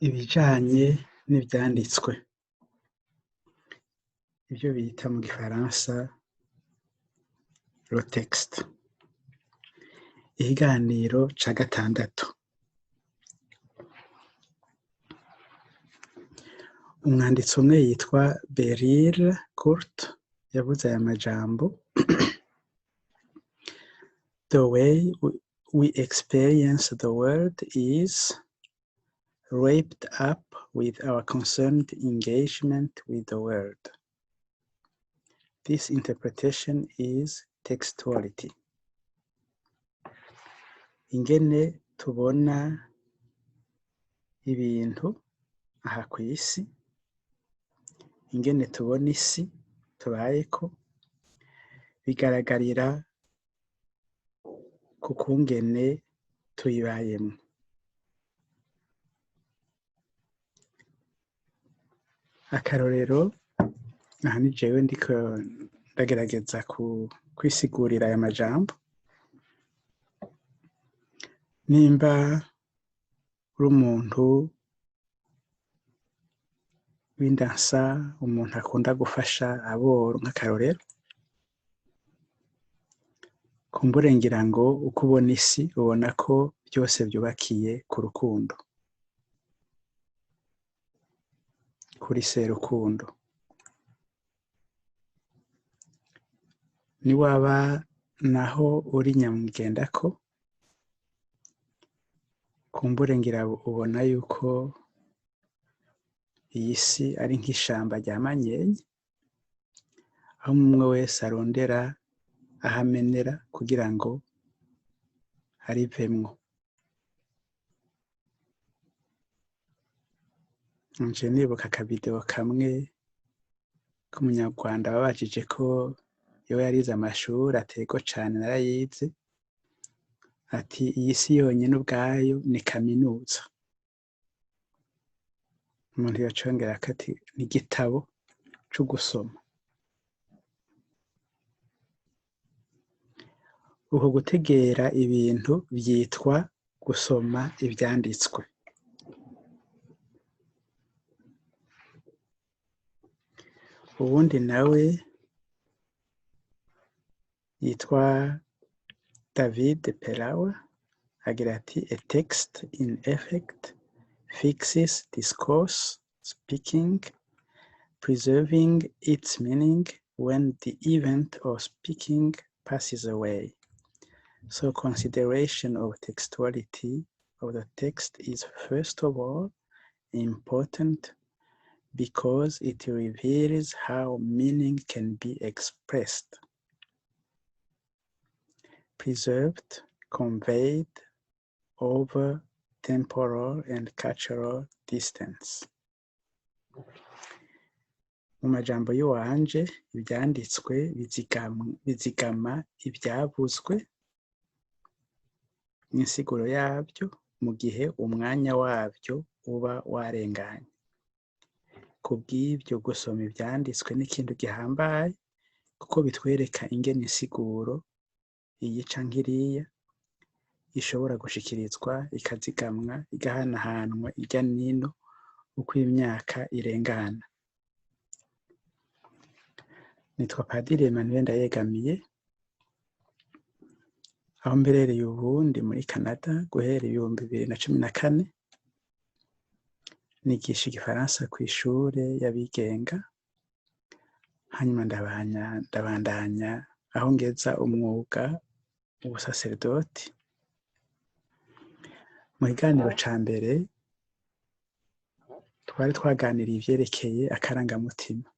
Ibijanye n'ivyanditswe, ivyo bita mu gifaransa le texte. Ikiganiro ca gatandatu. Umwanditsi umwe yitwa Beril Kurt yavuze aya majambo: "The way we experience the world is wrapped up with our concerned engagement with the world. This interpretation is textuality." Ingene tubona ibintu aha kw'isi, ingene tubona isi tubayeko, bigaragarira ku kungene tuyibayemwo. Akarorero, aha ni jewe ndiko ndagerageza kwisigurira aya majambo. Nimba uri umuntu w'indansa, umuntu akunda gufasha aboro nk'akarorero, kumbure ngira ngo uko ubona isi ubona ko vyose vyubakiye ku rukundo, kuri serukundo. Niwaba naho uri nyamwigendako, kumbure ngira ubona yuko iyi si ari nk'ishamba rya manyenye, aho umwe wese arondera aho amenera kugira ngo arivemwo. Nje nibuka akavideo kamwe k'umunyarwanda babajije ko yoba yarize amashuri, ati ego cane narayize, ati iyi si yonyene ubwayo ni kaminuza. Umuntu yocongerako ati ni igitabo co gusoma. Uko gutegera ibintu vyitwa gusoma ivyanditswe. Uwundi nawe yitwa David Pelawa agira ati a text in effect fixes discourse speaking, preserving its meaning when the event of speaking passes away. So consideration of textuality of the text is first of all important because it reveals how meaning can be expressed, preserved, conveyed over temporal and cultural distance. Mu majambo y'iwanje, ivyanditswe bizigama ivyavuzwe n'insiguro yavyo mu gihe umwanya wavyo uba warenganye. Kubw'ivyo, gusoma ivyanditswe n'ikintu gihambaye, kuko bitwereka ingene insiguro iyi canke iriya ishobora gushikirizwa, ikazigamwa, igahanahanwa irya nino uko imyaka irengana. Nitwa Padiri Emmanuel Ndayegamiye, aho mberereye ubu ndi muri Canada guhera 2014, nigisha igifaransa kw'ishure y'abigenga, hanyuma ndabandanya aho ngeza umwuga w'ubusaserdoti. Mu kiganiro ca mbere twari twaganiriye ivyerekeye akarangamutima.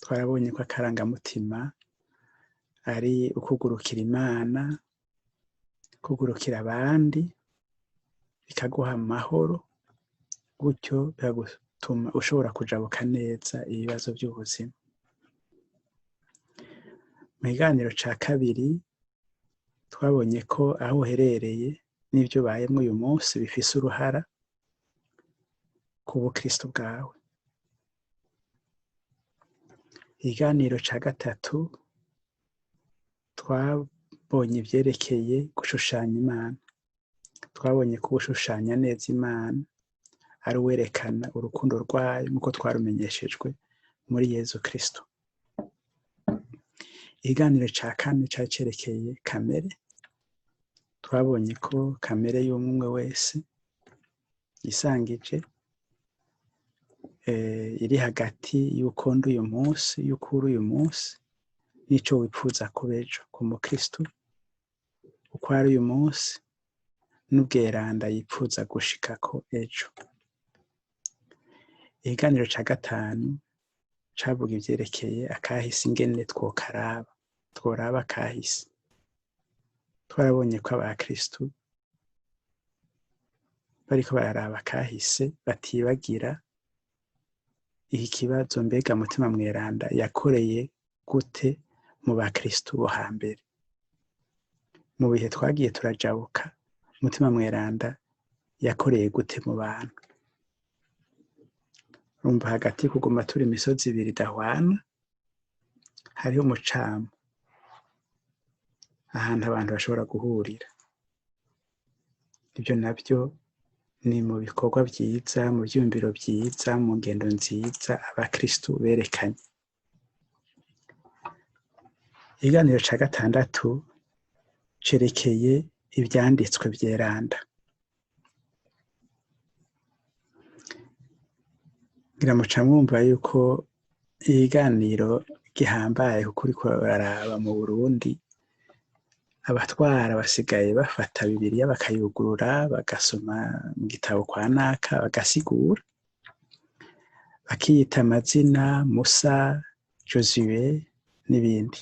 Twarabonye ko akarangamutima ari ukugurukira Imana, kugurukira abandi, bikaguha amahoro, gutyo bikagutuma ushobora kujabuka neza ibibazo vy'ubuzima. Mu kiganiro ca kabiri twabonye ko aho uherereye n'ivyo ubayemwo uyu munsi bifise uruhara ku bukristo bwawe. Ikiganiro ca gatatu twabonye ivyerekeye gushushanya Imana. Twabonye ko gushushanya neza Imana ari uwerekana urukundo rwayo nk'uko twarumenyeshejwe muri Yezu Kristo. Ikiganiro ca kane cari cerekeye kamere. Twabonye ko kamere y'umwe wese yisangije iri hagati y'uko ndi uyu munsi, y'uko uri uyu munsi, n'ico wipfuza kuba ejo. Ku mukristo uko ari uyu munsi n'ubweranda yipfuza gushikako ejo. Ikiganiro ca gatanu cavuga ivyerekeye akahise, ingene twokaraba, tworaba akahise. Twarabonye ko abakristu bariko bararaba akahise batibagira iki kibazo: mbega Mutima Mweranda yakoreye gute mu bakristu bo hambere? Mu bihe twagiye turajabuka, Mutima Mweranda yakoreye gute mu bantu? Urumva, hagati kuguma turi imisozi ibiri idahwana, hariho umucamo, ahantu abantu bashobora guhurira. Ibyo nabyo ni mu bikorwa vyiza, mu vyiyumviro vyiza, mu ngendo nziza abakristu berekanye. Ikiganiro ca gatandatu cerekeye ivyanditswe vyeranda. Ngira muca mwumva yuko ikiganiro gihambaye, kuko uriko uraraba mu Burundi abatwara basigaye bafata Bibiliya bakayugurura, bagasoma mu gitabo kwa naka, bagasigura, bakiyita amazina Musa, Josue n'ibindi.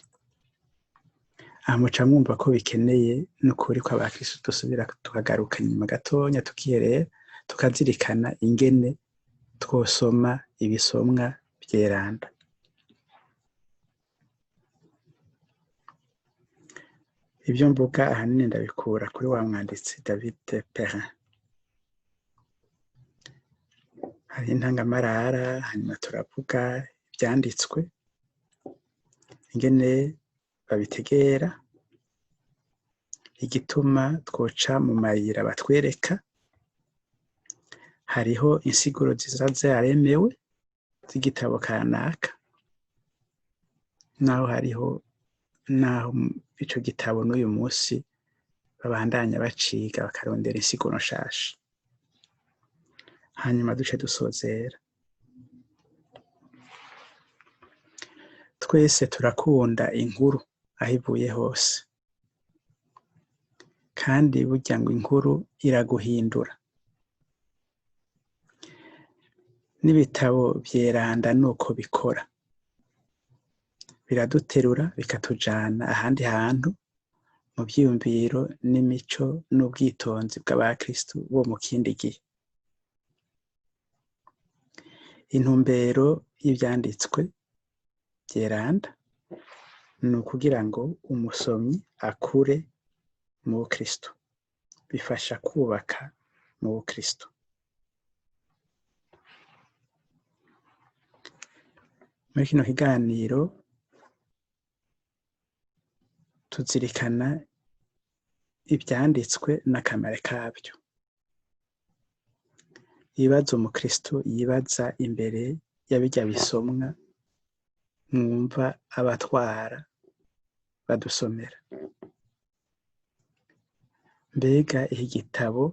Aha muca mwumva ko bikeneye n'ukuri ko abakristo dusubira tukagaruka inyuma gatonya, tukiherera, tukazirikana ingene twosoma ibisomwa vyeranda. Ibyo mvuga ahanini ndabikura kuri wa mwanditsi David Perrin. Hari intangamarara, hanyuma turavuga ivyanditswe, ingene babitegera, igituma twoca mu mayira batwereka. Hariho insiguro ziza zaremewe z'igitabo kanaka, naho hariho naho ico gitabo n'uyu munsi babandanya baciga bakarondera insiguro nshasha. Hanyuma duce dusozera. Twese turakunda inkuru aho ivuye hose, kandi burya ngo inkuru iraguhindura. N'ibitabo vyeranda nuko bikora, biraduterura bikatujana ahandi hantu mu vyiyumviro n'imico n'ubwitonzi bw'abakristu bo mu kindi gihe. Intumbero y'ivyanditswe vyeranda ni ukugira ngo umusomyi akure mu bukristo, bifasha kubaka mu bukristo. Muri kino kiganiro tuzirikana ivyanditswe n'akamaro kabyo. Ibibazo umukristo yibaza imbere ya birya bisomwa mwumva abatwara badusomera. Mbega iki gitabo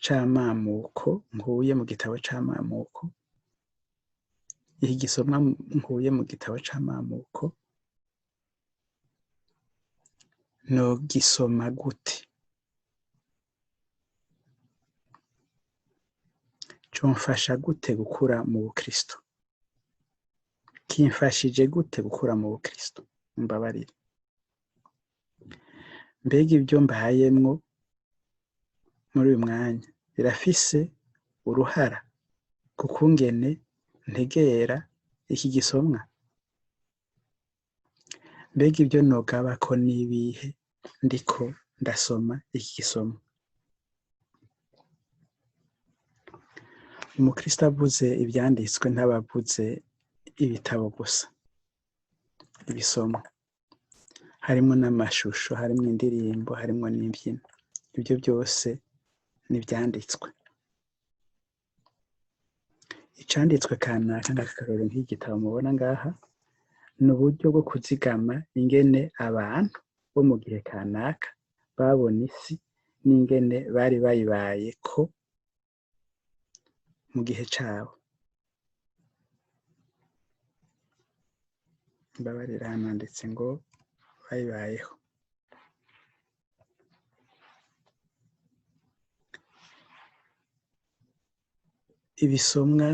c'amamuko nkuye mu gitabo c'amamuko, iki gisomwa nkuye mu gitabo c'amamuko, nogisoma gute? Comfasha gute gukura mu bukristo? Kimfashije gute gukura mu bukristo? Mbabarire. Mbega ibyo mbayemwo muri uyu mwanya birafise uruhara ku kungene ntegera iki gisomwa? Mbega ibyo nogabako n'ibihe ndiko ndasoma iki gisomwa? Umukristo avuze ivyanditswe ntabavuze ibitabo gusa, ibisomwa. Harimwo n'amashusho, harimwo indirimbo, harimwo n'imbyino. Ibyo byose n'ivyanditswe. Icanditswe kanaka, nk'akarorero nk'igitabo mubona ngaha, ni uburyo bwo kuzigama ingene abantu bo mu gihe kanaka babona isi n'ingene bari bayibayeko mu gihe cabo. Mbabarira, nanditse ngo bayibayeho. Ibisomwa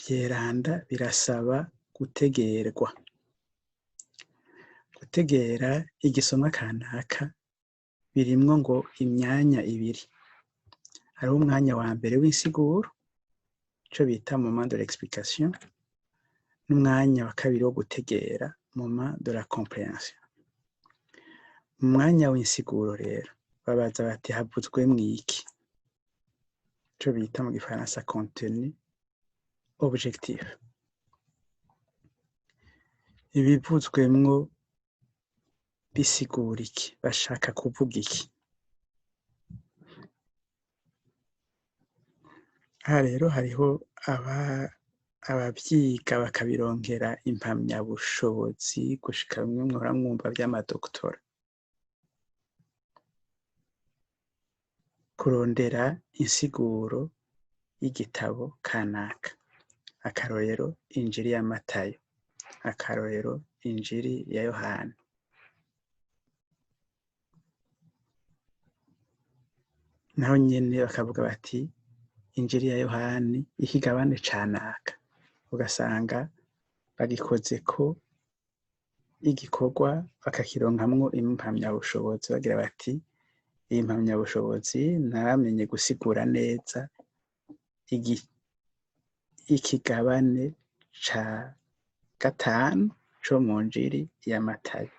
vyeranda birasaba gutegerwa. Gutegera igisomwa kanaka birimwo ngo imyanya ibiri. Hariho umwanya wa mbere w'insiguro, ico bita moment de l'explication, n'umwanya wa kabiri wo gutegera, moment de la compréhension. Mu mwanya w'insiguro rero babaza bati: havuzwemwo iki? Ico bita mu gifaransa contenu objectif. Ibivuzwemwo bisigura iki? Bashaka kuvuga iki? Aha rero hariho abavyiga bakabironkera impamyabushobozi gushika bimwe mwahora mwumva vy'amadoktora. Kurondera insiguro y'igitabo kanaka. Akarorero, Injiri ya Matayo. Akarorero, Injiri ya Yohana. Naho nyene bakavuga bati: Injiri ya Yohani ikigabane canaka. Ugasanga bagikozeko igikorwa, bakakironkamwo impamyabushobozi, bagira bati: iyi mpamyabushobozi naramenye gusigura neza ikigabane ca gatanu co mu Njiri ya Matayo.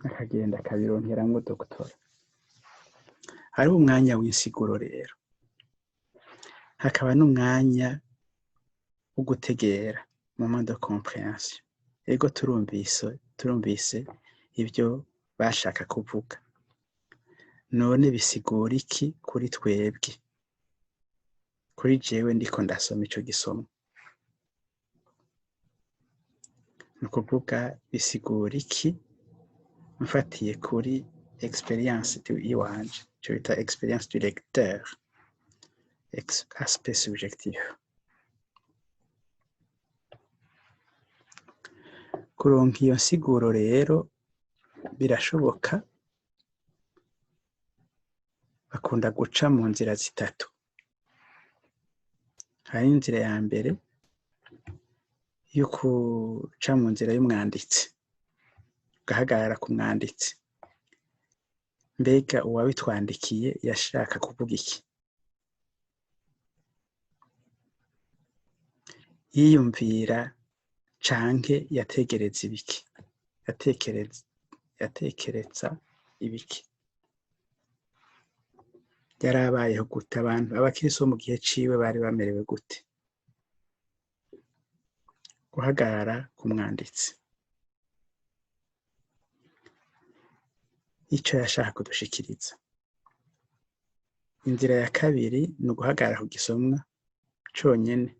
Akagenda akabironkeramwo doctorat. Hariho umwanya w'insiguro rero, hakaba n'umwanya wo gutegera, moment de compréhension. Ego, turumvise ivyo bashaka kuvuga. None bisigura iki kuri twebwe? Kuri jewe ndiko ndasoma ico gisomwa. Ni ukuvuga bisigura iki mfatiye kuri expérience iwanje, ico bita expérience du lecteur, aspect subjectif. Kuronka iyo nsiguro rero birashoboka, bakunda guca mu nzira zitatu. Hari inzira ya mbere yo guca mu nzira y'umwanditsi, ugahagarara ku mwanditsi. Mbega uwabitwandikiye yashaka kuvuga iki? Yiyumvira canke yategereza ibiki? Yatekereza ibiki? Yarabayeho gute? Abantu abakristo bo mu gihe ciwe bari bamerewe gute? Guhagarara ku mwanditsi, ico yashaka kudushikiriza. Inzira ya kabiri ni uguhagarara ku gisomwa conyene,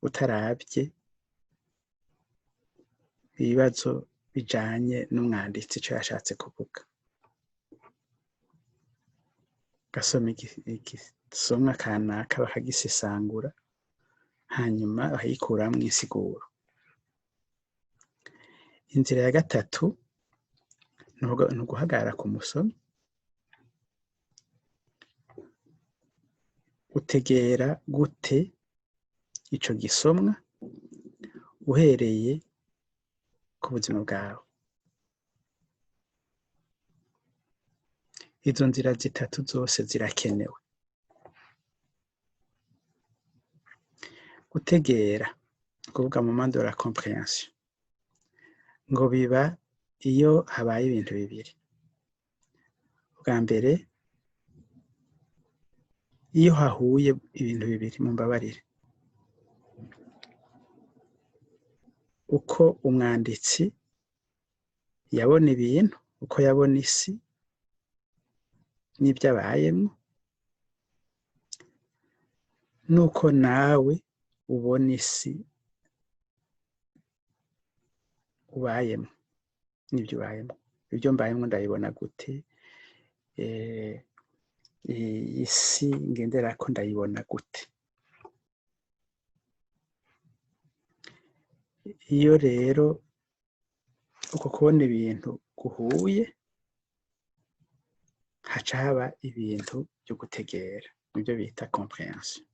utaravye ibibazo bijanye n'umwanditsi ico yashatse kuvuga. Gasoma igisomwa kanaka, bakagisesangura, hanyuma bakagikuramwo insiguro. Inzira ya gatatu ni uguhagarara ku musomyi, utegera gute ico gisomwa uhereye ku buzima bwawe. Izo nzira zitatu zose zirakenewe. Gutegera, kuvuga moment de la compréhension, ngo biba iyo habaye ibintu bibiri. Bwa mbere, iyo hahuye ibintu bibiri, mumbabarire, uko umwanditsi yabona ibintu, uko yabona isi n'ibyo abayemwo, Nuko nawe ubona isi ubayemo n'ibyo ubayemo. Ibyo mbayemo ndabibona gute? Isi ngenderako ndayibona gute? Iyo rero uko kubona ibintu guhuye, haca haba ibintu byo gutegera, nibyo bita compréhension.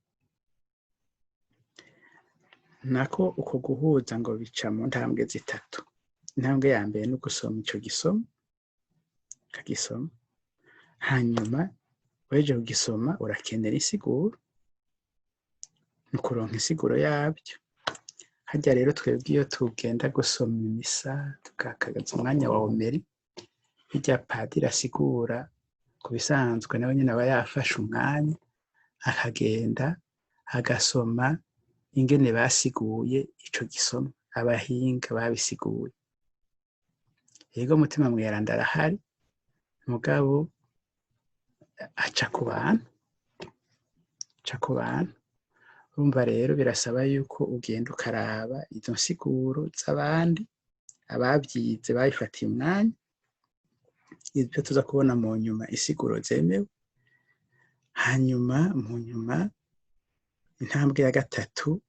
Nako uko guhuza ngo bica mu ntambwe zitatu. Intambwe ya mbere ni ugusoma ico gisomo, ukagisoma, hanyuma uhejeje kugisoma urakenera insiguro, ni ukuronka insiguro yabyo. Harya rero twebwe iyo tugenda gusoma imisa, tukakaza umwanya wa homélie, bijya padiri asigura, ku bisanzwe nawe nyine aba yafashe umwanya akagenda agasoma ingene basiguye ico gisoma, abahinga babisiguye. Yego, Mutima Mweranda arahari, mugabo aca ku bantu, aca ku bantu. Urumva rero birasaba yuko ugenda ukaraba izo nsiguro z'abandi, abavyize babifatiye umwanya, ibyo tuza kubona mu nyuma, isiguro zemewe. Hanyuma mu nyuma, intambwe ya gatatu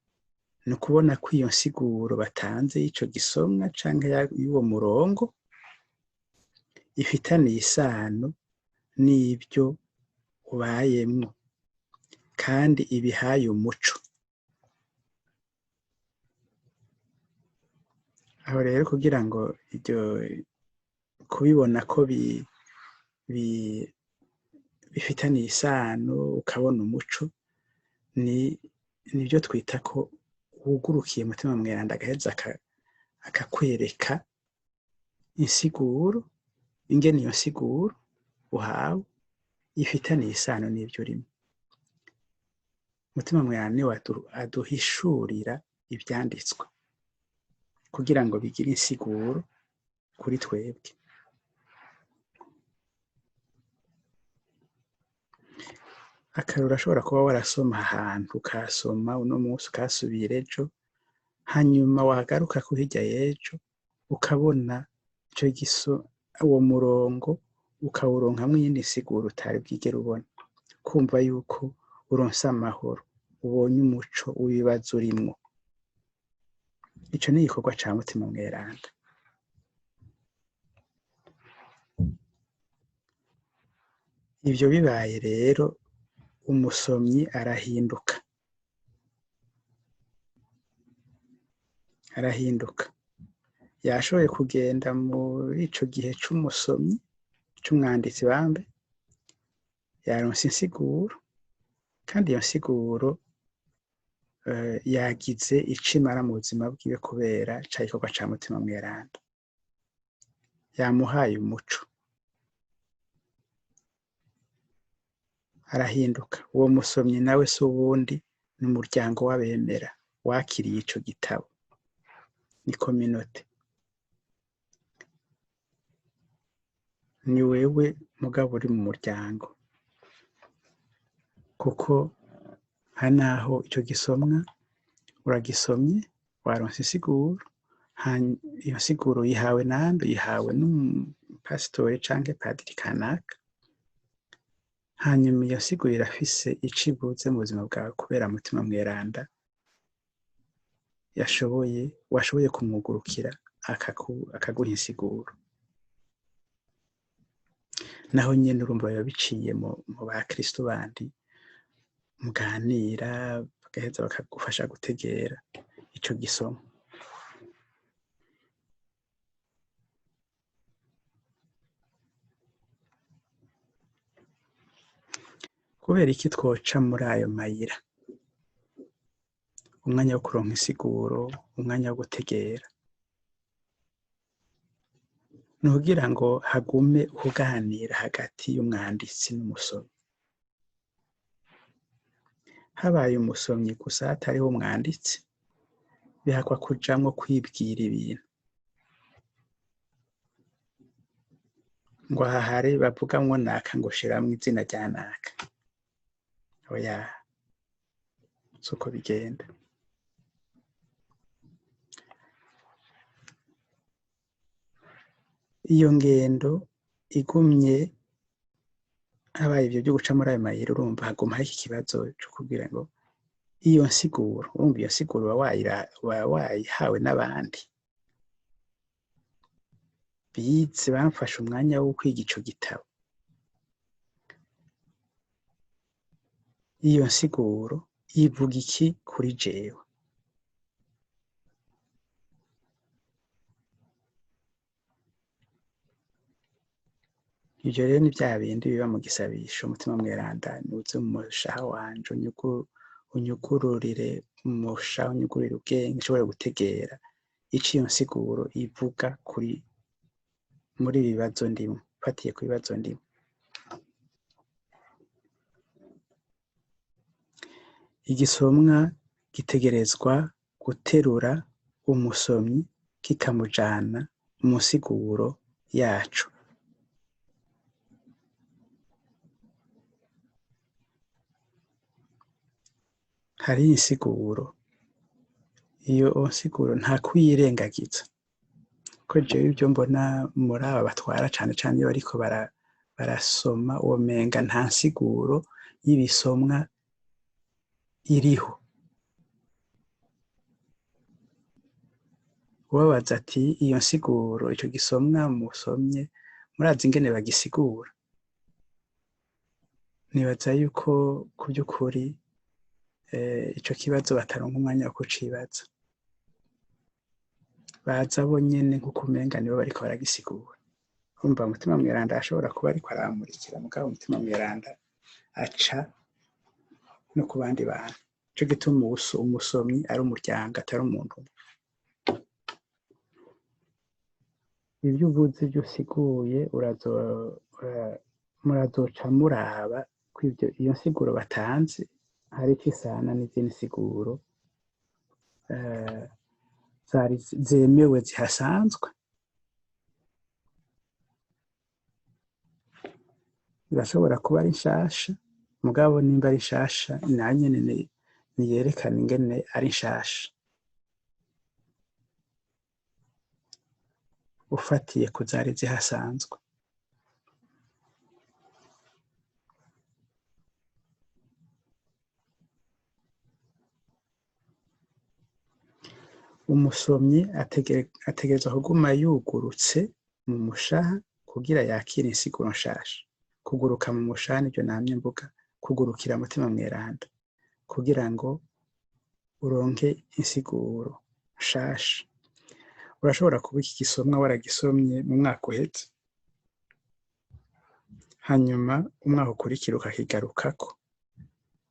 ni ukubona ko iyo nsiguro batanze y'ico gisomwa canke y'uwo murongo ifitaniye isano n'ibyo ubayemwo, kandi ibihaye umuco. Aho rero kugira ngo ibyo kubibona ko bifitaniye isano, ukabona umuco, ni nibyo twita ko wugurukiye Mutima Mweranda, agaheza akakwereka insiguro, ingene iyo nsiguro uhawe ifitaniye isano n'ibyo urimo. Mutima Mweranda niwe aduhishurira ivyanditswe kugira ngo bigire insiguro kuri twebwe. Akarorero, urashobora kuba warasoma ahantu, ukahasoma uno munsi, ukahasubira ejo, hanyuma wagaruka ko hirya y'ejo ukabona ico giso, uwo murongo ukawuronkamwo iyindi nsiguro utari bwigere ubona, kumva yuko uronse amahoro, ubonye umuco w'ibibazo urimwo. Ico ni igikorwa ca Mutima Mweranda. Ivyo bibaye rero, umusomyi arahinduka, arahinduka. Yashoboye kugenda muri ico gihe c'umusomyi, c'umwanditsi bambe, yaronse insiguro, kandi iyo nsiguro yagize ico imara mu buzima bwiwe kubera ca gikorwa ca Mutima Mweranda. Yamuhaye umuco, arahinduka. Uwo musomyi nawe si uwundi, ni umuryango w'abemera wakiriye ico gitabo, ni communauté. Ni wewe mugabo uri mu muryango, kuko hari naho ico gisomwa uragisomye, waronse insiguro, iyo nsiguro uyihawe nande? Uyihawe n'umupasitori canke padiri kanaka. Hanyuma iyo nsiguro irafise ico ivuze mu buzima bwawe kubera Mutima Mweranda yashoboye, washoboye kumwugurukira akaguha insiguro. Naho nyene urumva biba biciye mu bakristo bandi muganira, bagaheza bakagufasha gutegera ico gisomo. Kubera iki twoca muri ayo mayira? Umwanya wo kuronka insiguro, umwanya wo gutegera, ni ukugira ngo hagume ukuganira hagati y'umwanditsi n'umusomyi. Habaye umusomyi gusa hatariho umwanditsi, bihakwa kujamwo kwibwira ibintu. Ngo aha hari bavugamwo naka, ngo shiramwo izina rya naka. Oya. Suko bigenda. Iyo ngendo igumye habaye ivyo vyo guca muri ayo mayira, urumva haguma hari iki kibazo co kugira ngo iyo nsiguro, urumva iyo nsiguro uba wayihawe n'abandi bize, bamfashe umwanya wo kwiga ico gitabo. Iyo nsiguro ivuga iki kuri jewe? Ivyo rero ni vya bindi biba mu gisabisho. Umutima mweranda nuze mu mushaha wanje, unyugururire umushaha, unyugururire ubwenge, nshobore gutegera ico iyo nsiguro ivuga kuri muri ibi bibazo ndimwo, mfatiye ku bibazo ndimwo. Igisomwa gitegerezwa guterura umusomyi kikamujana mu nsiguro yaco. Hari insiguro, iyo nsiguro nta kuyirengagiza, ko jewe ivyo mbona muri aba batwara cane cane iyo bariko barasoma, womenga nta nsiguro y'ibisomwa iriho. Ubabaza ati iyo nsiguro, ico gisomwa musomye, murazi ingene bagisigura? Nibaza yuko ku by'ukuri ico kibazo bataronka umwanya wo kucibaza, baza bo nyene nkuko umenga nibo bariko baragisigura. Urumva Mutima Mweranda ashobora kuba ariko aramurikira, mugabo Mutima Mweranda aca no ku bandi bantu. Nico gituma umusomyi ari umuryango, atari umuntu umwe. Ivyo uvuze, ivyo usiguye, murazoca muraba ko iyo nsiguro batanze hari ico isana n'izindi nsiguro zari zemewe zihasanzwe. Irashobora kuba ari nshasha, mugabo nimba ari nshasha nayo nyene niyerekana ingene ari nshasha, ufatiye ku zari zihasanzwe. Umusomyi ategerezwa kuguma yugurutse mu mushaha kugira yakire insiguro nshasha. Kuguruka mu mushaha nivyo namye mvuga, kugurukira Mutima Mweranda kugira ngo uronke insiguro nshasha. Urashobora kuba iki gisomwa waragisomye mu mwaka uheze, hanyuma umwaka ukurikira ukakigarukako,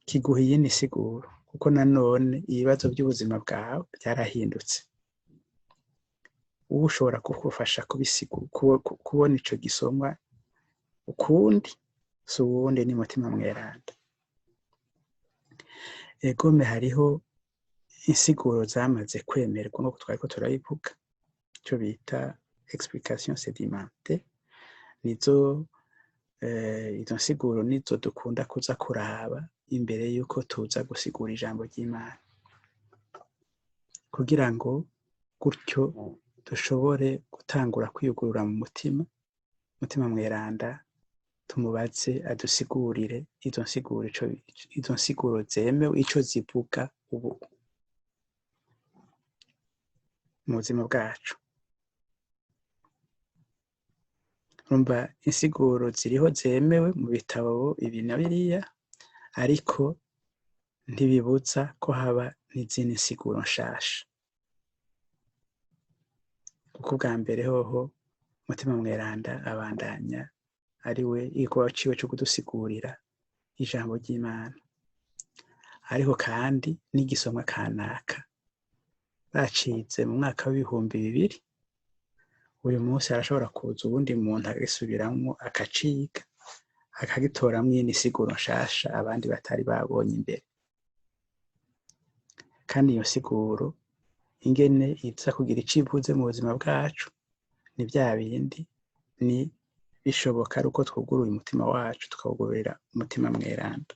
kiguha iyindi siguro, kuko nanone ibibazo by'ubuzima bwawe byarahindutse. Uba ushobora kugufasha kubona ico gisomwa ukundi, si uwundi, ni Mutima Mweranda. Egome hariho insiguro zamaze kwemerwa nk'uko twariko turabivuga, ico bita explication sédimentée, nizo izo nsiguro nizo dukunda kuza kuraba imbere yuko tuza gusigura ijambo ry'Imana, kugira ngo gutyo dushobore gutangura kwiyugurura mu mutima. Mutima Mweranda tumubaze adusigurire izo nsiguro, izo nsiguro zemewe ico zivuga ubu mu buzima bwacu. Urumva insiguro ziriho zemewe mu bitabo ibi na biriya, ariko ntibibuza ko haba n'izindi nsiguro nshasha, kuko ubwa mbere hoho Mutima Mweranda abandanya ari we igikorwa ciwe co kudusigurira ijambo ry'Imana, ariko kandi n'igisomwa kanaka bacize mu mwaka w'2000, uyu munsi arashobora kuza uwundi muntu agisubiramwo, akaciga, akagitoramwo iyindi nsiguro nshasha abandi batari babonye imbere. Kandi iyo nsiguro ingene iza kugira ico ivuze mu buzima bwacu ni vya bindi, ni bishoboka ari uko twugurura umutima wacu tukawugururira Umutima Mweranda.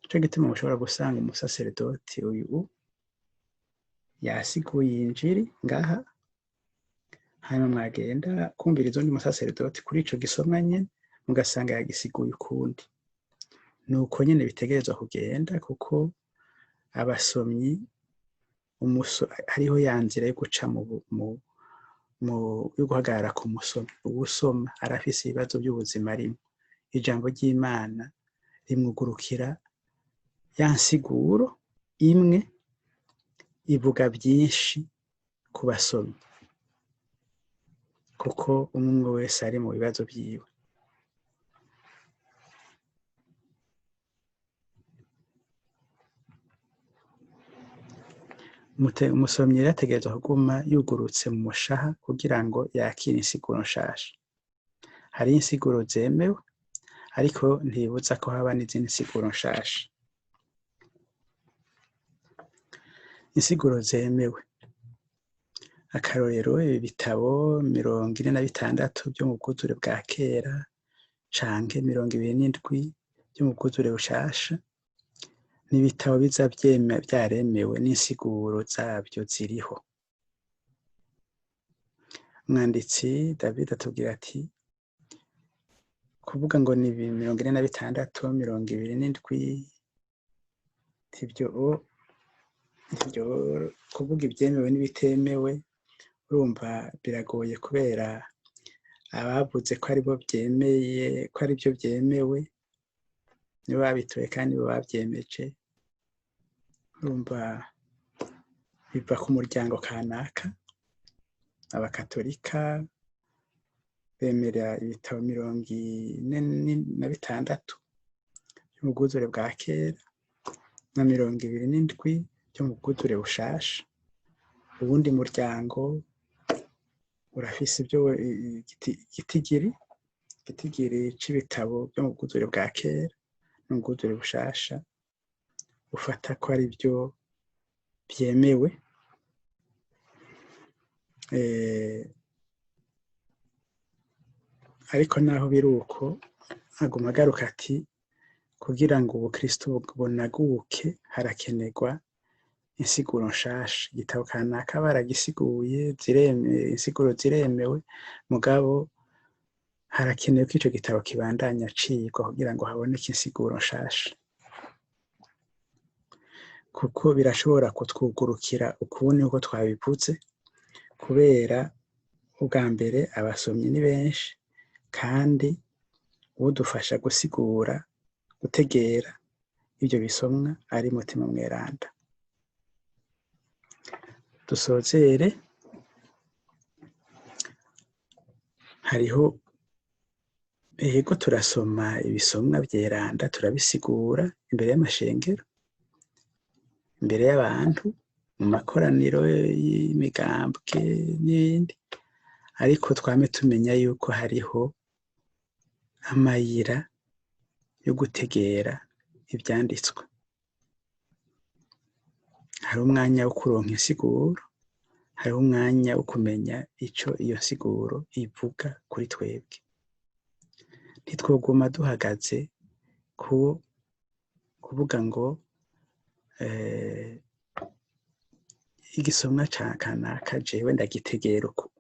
Nico gituma mushobora gusanga umusaseredoti uyu yasiguye injiri ngaha, hanyuma mwagenda kumviriza uwundi musaseredoti kuri ico gisomwa nyene, mugasanga yagisiguye ukundi. Nuko nyene bitegerezwa kugenda, kuko abasomyi hariho ya nzira yo guca yo guhagarara ku musomyi. Uwusoma arafise ibibazo vy'ubuzima arimwo. Ijambo ry'Imana rimwugurukira ya nsiguro imwe ivuga vyinshi ku basomyi, kuko umwe wese ari mu bibazo vyiwe. Umusomyi rero ategerezwa kuguma yugurutse mu mushaha kugira ngo yakire insiguro nshasha. Hariho insiguro zemewe, ariko ntibibuza ko haba n'izindi nsiguro nshasha. Insiguro zemewe, akarorero ibi bitabo 46 vyo mu bwuzure bwa kera canke 27 vyo mu bwuzure bushasha, ni ibitabo biza vyaremewe n'insiguro zavyo ziriho. Umwanditsi David atubwira ati kuvuga ngo ni 46, 27, ivyo kuvuga ivyemewe n'ibitemewe, urumva biragoye kubera abavuze ko aribo vyemeye, ko arivyo vyemewe, nibo babitoye kandi nibo bavyemeje. Urumva biva ku muryango kanaka. Abakatolika bemera ibitabo 46 vyo mu bwuzure bwa kera na 27 vyo mu bwuzure bushasha. Uwundi muryango urafise ivyo igitigiri c'ibitabo vyo mu bwuzure bwa kera n'ubwuzure bushasha, ufata ko ari vyo vyemewe. Ariko naho biri uko, aguma agaruka ati kugira ngo ubukristo bunaguke harakenerwa insiguro nshasha. Igitabo kanaka baragisiguye, insiguro ziremewe, mugabo harakenewe ko ico gitabo kibandanya cigwa kugira ngo haboneke insiguro nshasha, kuko birashobora kutwugurukira ukundi uko twabivuze, kubera ubwa mbere abasomyi ni benshi, kandi udufasha gusigura, gutegera ivyo bisomwa ari Mutima Mweranda. Dusozere, hariho ego turasoma ibisomwa vyeranda, turabisigura imbere y'amashengero, imbere y'abantu, mu makoraniro y'imigambwe n'ibindi, ariko twame tumenya yuko hariho amayira yo gutegera ivyanditswe. Hari umwanya wo kuronka insiguro, hariho umwanya wo kumenya ico iyo nsiguro ivuga kuri twebwe. Ntitwoguma duhagaze ku kuvuga ngo igisomwa ca kanaka jewe ndagitegera uku.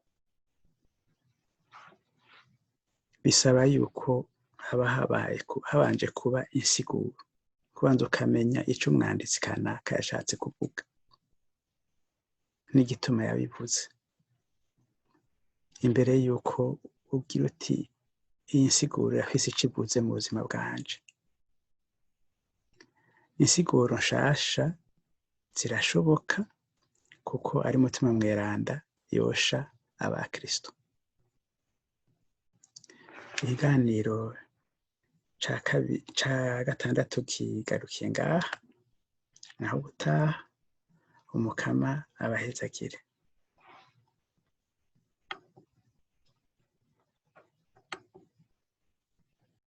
Bisaba yuko haba habanje kuba insiguro, kubanza ukamenya ico umwanditsi kanaka yashatse kuvuga n'igituma yabivuze, imbere yuko ugira uti iyi nsiguro irafise ico ivuze mu buzima bwanje. Insiguro nshasha zirashoboka kuko ari Mutima Mweranda yosha abakristo. Ikiganiro ca gatandatu kigarukiye ngaha, naho ubutaha Umukama abahezagire.